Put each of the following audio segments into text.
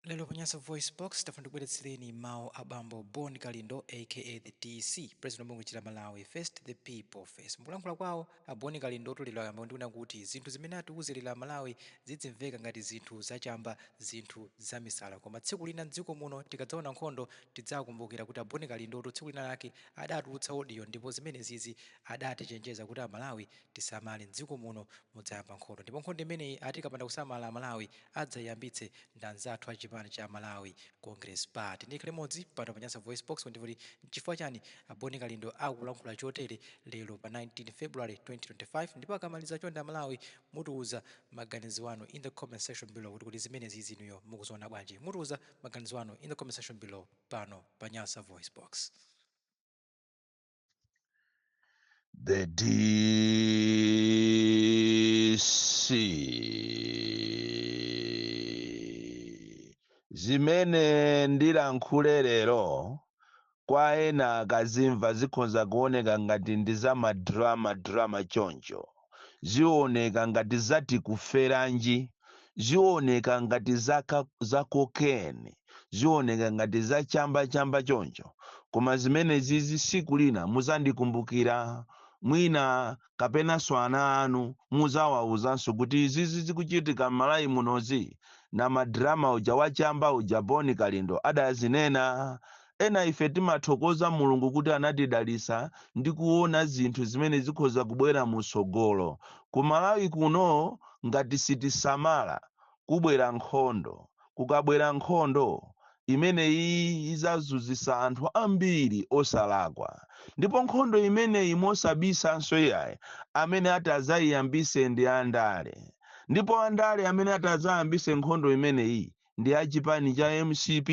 Lero pa Nyasa VoiceBox tafuna tikubweretsereni mawu a bambo Bon Kalindo aka The DC, president wa bungwe la Malawi First the People First. Mukulankhula kwawo a Bon Kalindo lero ayamba ndi kunena kuti zinthu zimene atiuze lero a Malawi zidzimveka ngati zinthu zachamba, zinthu zamisala koma tsiku lina mdziko muno tikadzaona nkhondo tidzakumbukira kuti a Bon Kalindotu tsiku lina lake adatulutsa audio ndipo zimenezizi adatichenjeza kuti a Malawi tisamale mdziko muno mudzayamba nkhondo ndipo nkhondo imeneyi ati tikapanda kusamala a Malawi adzayiyambitse ndi anzathu a chipani cha Malawi Congress Party. Ndikhale limodzi pano pa Nyasa VoiceBox kuti kuti nchifukwa chani a Bon Kalindo akulankhula chotere lero pa 19 February 2025 ndipo akamaliza chonde a Malawi mutiuza maganizo anu in the comment section below kuti kuti zimenezizi inuyo mukuziona bwanji. Mutiuza maganizo anu in the comment section below pano pa Nyasa VoiceBox. The DC. Zimene ndilankhule lero kwa ena akazimva zikhoza kuoneka ngati ndi za madrama drama choncho. Zioneka ngati za tikuferanji, zioneka ngati za cocaine, zioneka ngati za chamba chamba choncho. Koma zimenezizi siku lina muzandikumbukira, mwina kapenanso ana anu muzawawuzanso kuti izizi zikuchitika m'Malawi munozi na madrama uja wachamba uja Bon Kalindo adazinena. Ena ife timathokoza Mulungu kuti anatidalisa ndi kuona zinthu zimene zikhoza kubwera mutsogolo. Ku Malawi kuno ngati sitisamala kubwera nkhondo. Kukabwera nkhondo imeneyi izazunzisa anthu ambiri osalakwa. Ndipo nkhondo imeneyi mosabisanso iyayi, amene ati azayiyambise ndi andale. Ndipo andale amene ati azayambise nkhondo imeneyi ndi a chipani cha mcp.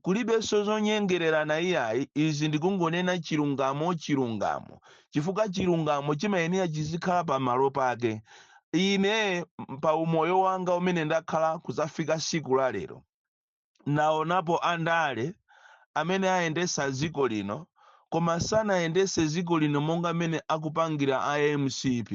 Kulibenso zonyengererana iyayi, izi ndikungonena chilungamo chilungamo, chifukwa chilungamo chimayenera chizikhala pamalo pake. Ine pa umoyo wanga umene ndakhala kuzafika siku la lero, naonapo andale amene ayendesa dziko lino, koma sanayendese dziko lino monga mmene akupangira a mcp.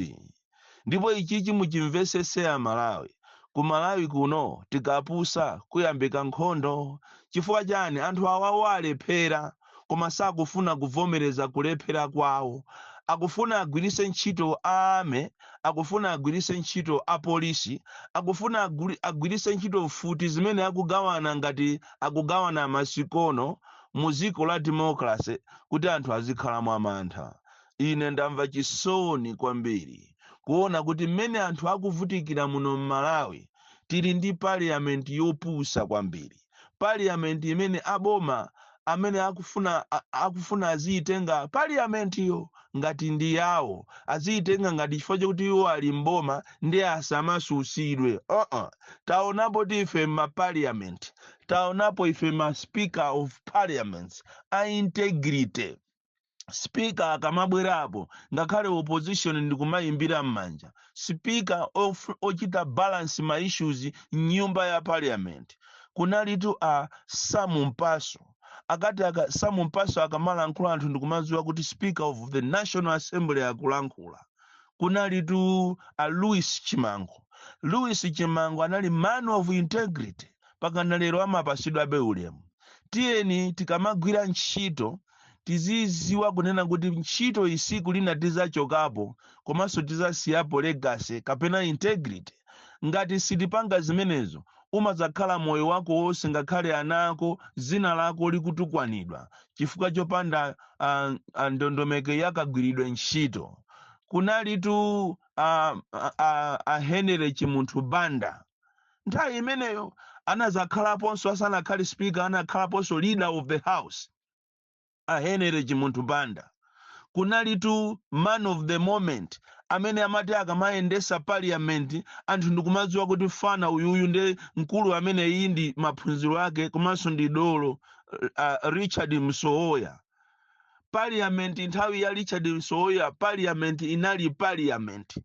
Ndipo ichichi muchimvesese a Malawi. Ku Malawi kuno tikapusa kuyambika nkhondo. Chifukwa chani? Anthu awawo alephera koma sakufuna kuvomereza kulephera kwawo. Akufuna agwirise ntchito a army, akufuna agwirise ntchito apolisi, akufuna agwirise ntchito mfuti zimene akugawana ngati akugawana masikono mu dziko la democracy kuti anthu azikhala mwamantha. Ine ndamva chisoni kwambiri kuona kuti mmene anthu akuvutikira muno m'Malawi, tili ndi parliament yopusa kwambiri. Parliament imene aboma amene akufuna aziyitenga parliament yo ngati ndi yawo, aziyitenga ngati chifukwa chokuti iwo ali mboma ndi asamasusidwe. Uh-uh. Taonapo ti ife ma parliament, taonapo ife ma speaker of parliaments a integrity. Speaker akamabwerapo ngakhale opposition ndikumayimbira m'manja. Speaker ochita balance ma issues m'nyumba ya parliament. Kunalitu a Sam Mpasu. Akati aka Sam Mpasu akamalankhula anthu ndikumadziwa kuti Speaker of the National Assembly akulankhula. Kunalitu a Louis Chimango. Louis Chimango anali man of integrity, pakana lero amapasidwabe ulemu. Tiyeni tikamagwira ntchito tiziziwa kunena kuti ntchito isiku lina tizachokapo, komanso tizasiyapo legacy kapena integrity. Ngati sitipanga zimenezo, umadzakhala moyo wako wonse ngakhale ana ako zina lako likutukwanidwa chifukwa chopanda ndondomeko yakagwiridwe ntchito. Kunalitu a Henry Chimunthu Banda. Nthawi imeneyo anazakhalaponso asanakhale speaker, anakhalaponso leader of the house a Henry Chimunthu Banda. Kunalitu man of the moment amene amati akamayendesa parliament anthu ndikumadziwa kuti fana uyuyu ndi mkulu amene iyi ndi maphunziro ake komanso ndi dolo, Richard Msowoya. Parliament nthawi ya Richard Msowoya, parliament inali parliament.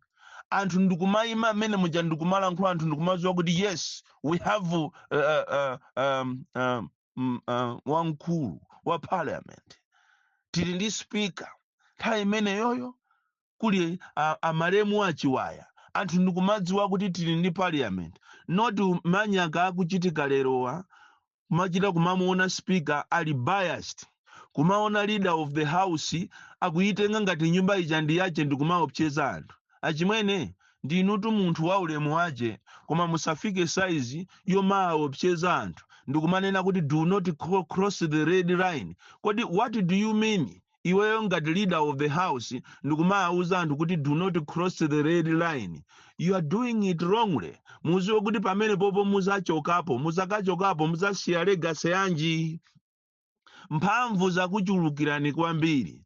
Anthu ndikumayima amene muja ndikumalankhula, anthu ndikumadziwa kuti yes, we have wamkulu wa parliament, tili ndi speaker. Nthawi imeneyoyo kuli amalemu achiwaya, anthu ndikumadziwa kuti tili ndi parliament. Not manyaka akuchitika lerowa, kumachita kumamuona speaker ali biased, kumaona leader of the house akuyitenga ngati nyumba ija ndi yache ndikumaopseza anthu. Achimwene, ndinutu munthu wa ulemu wache, koma musafike saizi yomaopseza anthu ndikumanena kuti "Do not cross the red line." Kodi what do you mean, iweyo ngati leader of the house, ndikumawuza anthu kuti "Do not cross the red line"? You are doing it wrongly. Muziwe kuti pamene popo muzachokapo, muzakachokapo muzasiya legacy yanji? Mphamvu zakuchulukirani kwambiri.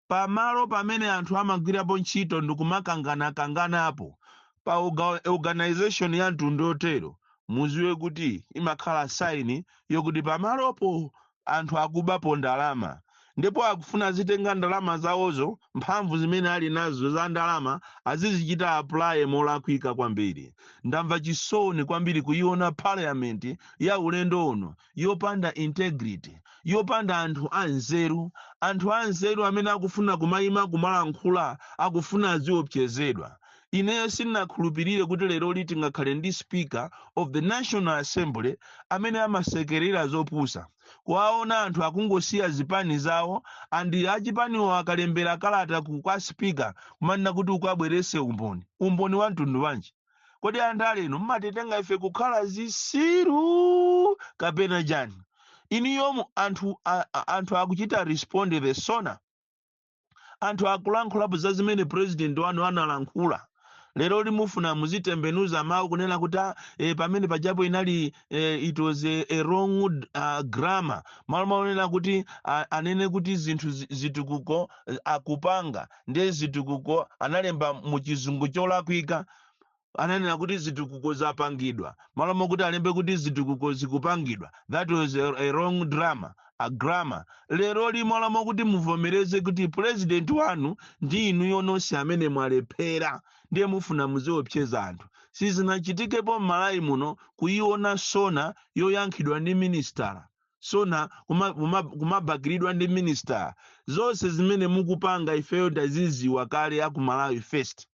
Pamalo pamene anthu amagwirapo ntchito ndikumakangana-kanganapo pa organization ya mtundu otero, muziwe kuti imakhala sign yokuti pamalopo anthu akubapo ndalama, ndipo akufuna azitenga ndalama zawozo. Mphamvu zimene ali nazo za ndalama azizichita apply molakwika kwambiri. Ndamva chisoni kwambiri kuiona parliament ya ulendo uno yopanda integrity, yopanda anthu anzeru, anthu anzeru amene akufuna kumayima kumalankhula akufuna aziopsezedwa. Ineyo sindinakhulupirire kuti lero liti ngakhale ndi Speaker of the National Assembly amene amasekerera zopusa, kuwaona anthu akungosiya zipani zawo, andi achipaniwo akalembera kalata kwa speaker kumanena kuti ukabwerese umboni. Umboni wa mtundu wanji? Kodi anthu aleno mmatitenga ife kukhala zisiru kapena chani? Iniyomu anthu anthu akuchita respond the SONA, anthu akulankhulapo za zimene president wanu analankhula. Lero limufuna muzitembenuza mawu kunena kuti pamene pajapo inali it was a wrong grammar. Malo maonena kuti anene kuti zinthu zitukuko akupanga, ndiye zitukuko analemba mu Chizungu cholakwika, ananena kuti zitukuko zapangidwa malo mokuti alembe kuti zitukuko zikupangidwa. That was a wrong drama, a grammar. Lero limo mokuti muvomereze kuti president wanu ndi inuyo nonse amene mwalephera, ndiye mufuna muziopseza anthu. Sizinachitikepo m'Malawi muno kuiona SONA yoyankhidwa ndi minister, SONA kumabakiridwa ndi minister. Zonse zimene mukupanga ifeyo ndaziziwa kale aku Malawi First.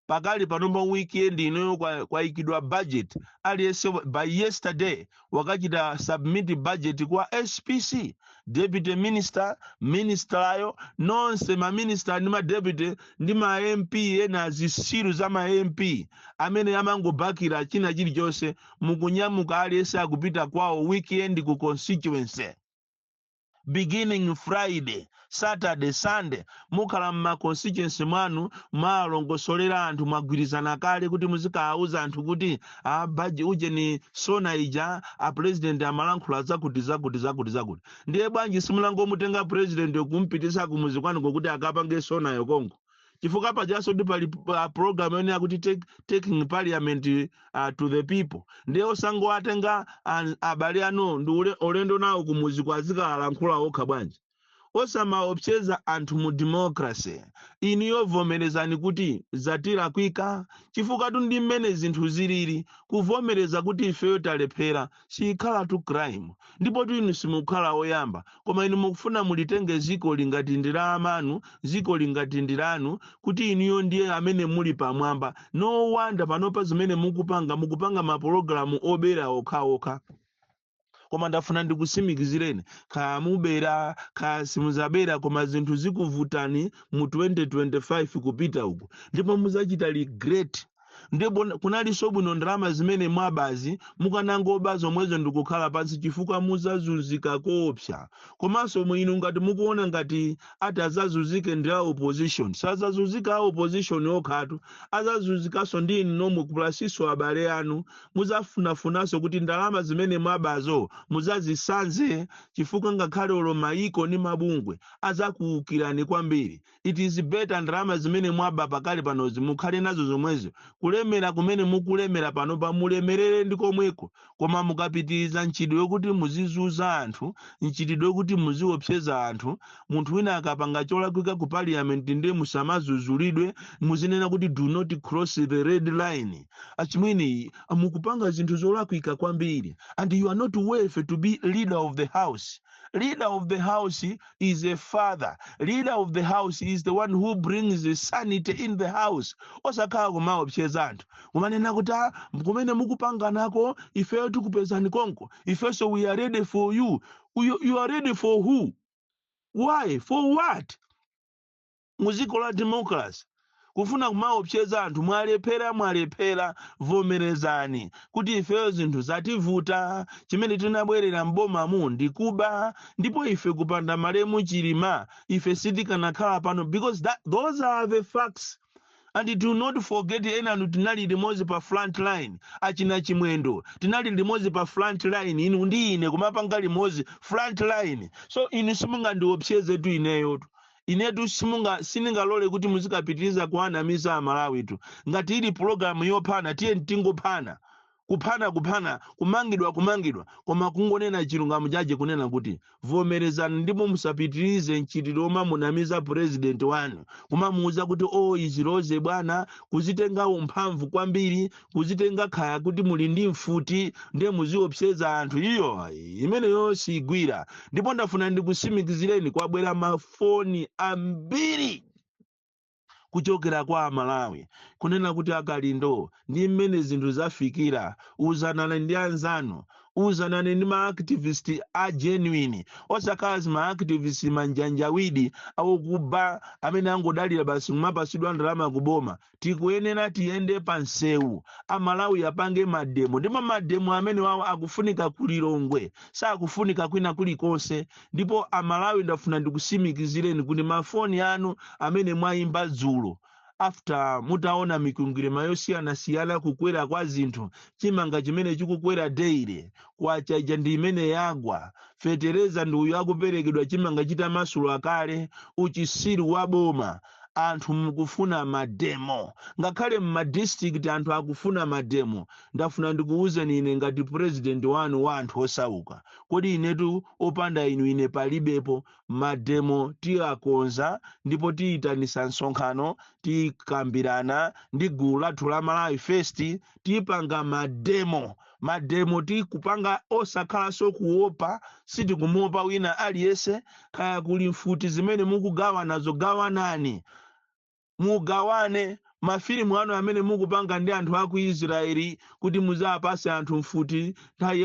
Pakali panopa weekend inoyo kwayikidwa budget. Aliyense by yesterday wakachita submit budget kwa SPC, deputy minister, ministerayo, nonse maminister ndi madeputy ndi ma MP ena, zisiru za ma MP amene amangobakira china chilichonse. Mukunyamuka, aliyense akupita kwawo weekend ku constituency. Beginning Friday, Saturday, Sunday, mukhala mma constituency mwanu, malongosolera anthu. Mwagwirizana kale kuti muzikawuza anthu kuti a budget uje ni SONA ija, a president amalankhula zakuti, zakuti, zakuti, zakuti. Ndiye bwanji simulangomutenga president kumpitisa kumuzi kwanu kokuti akapange SONA yokonko? Chifukwa pajaso ndi pali program yone yakuti taking parliament to the people. Ndiye osangowatenga abale anu ndi ulendo nawo kumuzi kwazikalankhula okha bwanji? Osamaopseza anthu mu democracy. Inu yovomerezani kuti zatilakwika, chifukwa tu ndi mmene zinthu zilili. Kuvomereza kuti ifeyo talephera sikhala tu crime, ndipo tu inu simukhala oyamba. Koma inu mukufuna mulitenge ziko lingati ndi la amanu, ziko lingati ndi lanu, kuti inuyo ndiye amene muli pamwamba. No wonder panopa zimene mukupanga, mukupanga mapulogalamu obera okhaokha. Koma ndafuna ndikusimikizireni, kaya mubera kaya simuzabera, koma zinthu zikuvutani mu 2025 kupita uku, ndipo muzachita regret. Ndipo kunalinso bwino ndalama zimene mwabazi mukanangoba zomwezo ndikukhala pansi, chifukwa muzazunzika koopsa. Komanso inu ngati mukuona ngati ati azazunzike ndi a opposition, sazazunzika a opposition okhatu, azazunzikanso ndi inu nomwe, kupulasiso abale anu. Muzafunafunanso kuti ndalama zimene mwabazo muzazisanze, chifukwa ngakhale olo mayiko ndi mabungwe azakuwukirani kwambiri. It is better ndalama zimene mwaba pakali panozi mukhale nazo zomwezo. Kulemera kumene mukulemera panopa, mulemerere ndi komweko. Koma mukapitiriza mchitidwe wokuti muzizuza anthu, mchitidwe wokuti muziopseza anthu, munthu wina akapanga cholakwika ku parliament ndiye musamazuzulidwe, muzinena kuti "Do not cross the red line." Achimwene, mukupanga zinthu zolakwika kwambiri and you are not worthy to be leader of the house. Leader of the house is a father. Leader of the house is the one who brings the sanity in the house. Osakhala kumaopseza anthu, kumanena kuti, "Ah, kumene mukupanganako ifeyo tikupezani konko, ifenso we are ready for you." You are ready for who? Why? For what? Muziko la democracy, kufuna kumaopseza anthu. Mwalephera, mwalephera. Vomerezani kuti ifeyo zinthu zativuta. Chimene tinabwerera m'bomamu ndikuba, ndipo ife kupanda malemu Chilima ife sitikanakhala pano, because those are the facts. And do not forget, enanu tinali limodzi pa front line. Achina Chimwendo, tinali limodzi pa front line, inu ndi ine kumapanga limodzi front line. So inu simungandiopsezetu ineyotu. Inetu simunga sindingalole kuti muzikapitiriza kuanamiza Amalawitu. Ngati ili pulogalamu yophana, tiye tingophana, kuphana, kuphana, kumangidwa, kumangidwa, koma kungonena chilungamo chache, kunena kuti vomerezani ndipo musapitirize mchitidwe omamunamiza president wanu, kumamuuza kuti, "O, iziloze bwana," kuzitenga umphamvu kwambiri, kuzitenga khaya kuti muli ndi mfuti ndiye muziopseza anthu. Iyo imeneyo sigwira. Ndipo ndafuna ndikusimikizireni, kwabwera mafoni ambiri kuchokera kwa Amalawi kunena kuti, "Akalindo, ndi mmene zinthu zafikira, uzanani ndi anzanu, uzanani ndi maactivist a genuine, osakhala maactivist manjanjawidi awokuba amene angodalira basi kumapasidwa ndalama kuboma. Tikuyenera tiyende pa nsewu, Amalawi apange mademo, ndipo mademo amene wawo akufunika kulilongwe, sakufunika kwina kulikonse." Ndipo Amalawi, ndafuna ndikusimikizireni kuti mafoni anu amene mwayimba dzulo after mutaona mikwingwirima yosiyanasiyana, kukwera kwa zinthu, chimanga chimene chikukwera daily, kwacha ija ndi imene yagwa, fetereza ndi uyu akuperekedwa chimanga chitamasula kale, uchisiru wa boma, anthu mukufuna mademo. Ngakhale mmadistrict anthu akufuna mademo. Ndafuna ndikuwuzeni ine ngati president wanu wa anthu osauka, kodi inetu opanda inu ine palibepo. Mademo tiyakonza ndipo tiyitanisa msonkhano, tikambirana ndi gulu lathu la Malawi First, tipanga mademo. Mademo tikupanga osakhalanso kuopa, sitikumuopa wina aliyense. Kaya kuli mfuti zimene mukugawana, gawanani, mugawane. Mafilimu anu amene mukupanga ndi anthu aku Israeli kuti muzapase anthu mfuti nthawi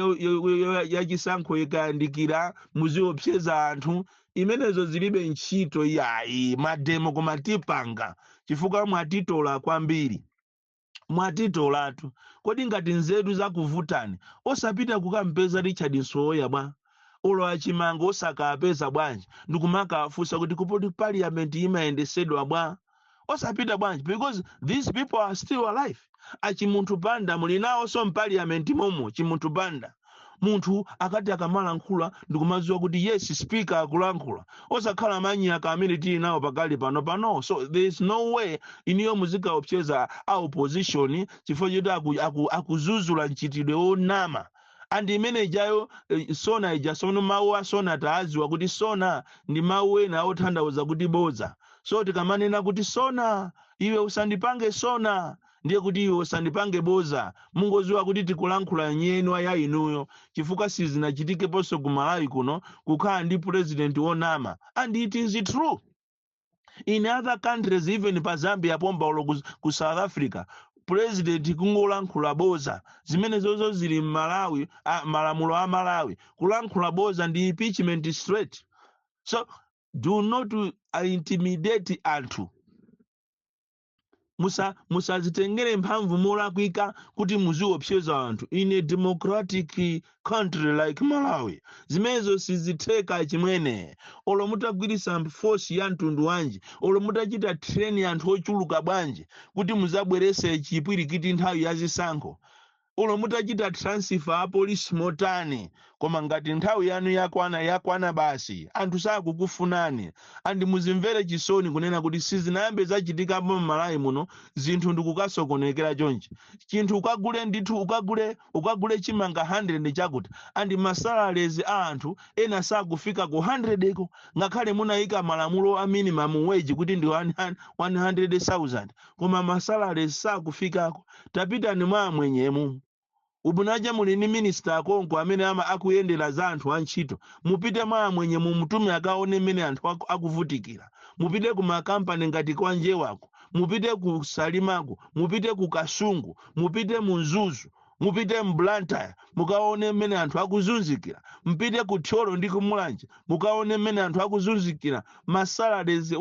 yachisankho ikayandikira, muziopseza anthu, imenezo zilibe ntchito yayi. Mademo koma tipanga, chifukwa mwatitola kwambiri, mwatitolatu. Kodi ngati nzeru zakuvutani, osapita kukampeza Richard Nsoya bwa? Olo achimanga osakapeza bwanji ndikumakafunsa kuti kupoti parliament imayendesedwa bwa? Osapita bwanji? Because these people are still alive. Achimunthu Banda muli nawonso mparliament momo. Chimunthu Banda, munthu akati akamalankhula ndikumadziwa kuti yes, speaker akulankhula, osakhala manyaka amene tili nawo pakali pano pano. So there is no way iniyo muzikaopseza a opposition chifukwa choti akuzuzula mchitidwe wonama. And imene ijayo, sona ija, sono mawu a sona taaziwa kuti sona ndi mawu ena otanthauza kuti bodza. So tikamanena kuti sona, iwe usandipange sona, ndiye kuti iwe usandipange boza, mungoziwa kuti tikulankhula nyenwa ya inuyo, chifukwa sizinachitikeponso ku Malawi kuno kukhala ndi president wonama. And it is true in other countries, even pa Zambia pomba, ulo ku South Africa, president kungolankhula boza, zimene zozo zili mmalawi, malamulo a Malawi, kulankhula boza ndi impeachment straight. So do not intimidate anthu. Musazitengere mphamvu molakwika kuti muziopseza anthu in a democratic country like Malawi. Zimenezo sizitheka chimwene. Olo mutagwiritsa force ya mtundu wanji, olo mutachita train anthu ochuluka bwanji kuti muzabwerese chipwirikiti nthawi ya zisankho, olo mutachita transfer a polisi motani, koma ngati nthawi yanu yakwana, yakwana basi. Anthu sakukufunani. And muzimvere chisoni kunena kuti sizinayambe zachitikapo m'Malawi muno zinthu ndikukasokonekera chonchi. Chinthu ukagule ndithu, ukagule chimanga 100 chakuti, and masalaries a anthu ena sakufika ku 100 ko, ngakhale munayika malamulo a minimum wage kuti ndi 100,000, koma masalaries sakufikako. Tapitani mwa amwenyemu. Ubunaja muli ni minister akonko amene ama akuyendera za anthu antchito. Mupite mwa amwenye, mumutume akaone mmene anthu akuvutikira. Mupite ku makampani ngati kwa Njewako, mupite ku Salimako, mupite ku Kasungu, mupite mu Mzuzu, mupite mBlantyre, mukaone mmene anthu akuzunzikira. Mpite ku Thyolo ndi kuMulanje, mukaone mmene anthu akuzunzikira. Masalaries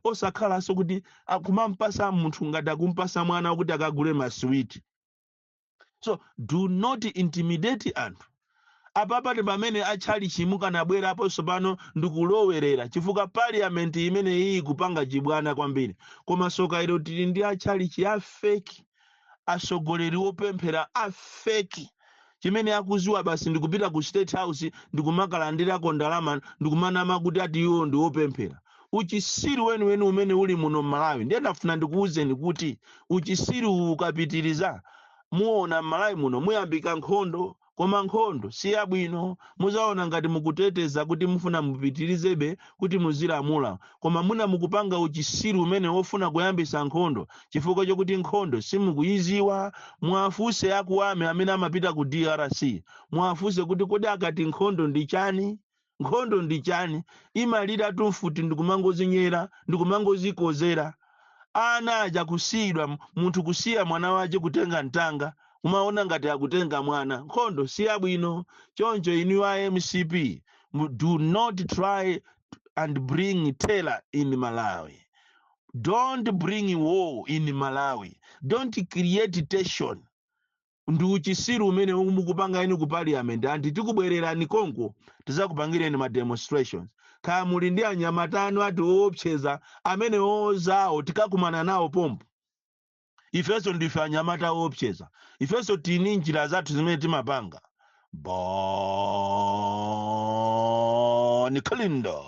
osakhalanso kuti akumampasa munthu ngati akumpasa mwana kuti akagule masiwiti. So do not intimidate anthu. Apapa ndi pamene atchalichi mukanabweraponso pano ndikulowerera, chifukwa parliament imene iyi kupanga chibwana kwambiri. Koma soka ilo, tili ndi atchalichi a fake, atsogoleri opemphera a fake. Chimene akuziwa basi ndikupita ku State House ndikumakalandirako ndalama, ndikumanama kuti ati iwo ndi opemphera. Uchisiru weniweni umene uli muno mMalawi. Ndiye ndafuna ndikuwuzeni kuti uchisiru uwu ukapitiriza, muona mMalawi muno muyambika nkhondo. Koma nkhondo si yabwino. Muzaona ngati mukuteteza kuti mufuna mupitirizebe kuti muzilamula, koma muna mukupanga uchisiru umene wofuna kuyambisa nkhondo, chifukwa chokuti nkhondo simukuyiziwa. Mwafunse akuwame amene amapita ku DRC, mwafunse kuti kodi akati nkhondo ndi chani? Nkhondo ndi chani? Imalira tumfuti ndikumangozinyera, ndikumangozikozera. Ana aja kusiyidwa, munthu kusiya mwana wace kutenga mtanga, umaona ngati akutenga mwana. Nkhondo si yabwino. Choncho inu a MCP, do not try and bring terror in Malawi. Don't bring war in Malawi. Don't create tension. Ndi uchisiru umene mukupanga inu ku parliament. Anti tikubwererani konko, tizakupangireni ma demonstrations. Kaya muli ndi anyamata anu ati woopseza amene ozawo, tikakumana nawo pompo. Ifenso ndife anyamata woopseza. Ifenso tini njira zathu zimene timapanga. Bon Kalindo,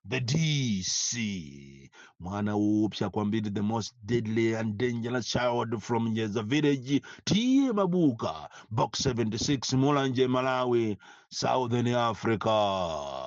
the DC, mwana woopsa kwambiri, the most deadly and dangerous child from Njeza village, T/A Mabuka, Box 76, Mulanje, Malawi, Southern Africa.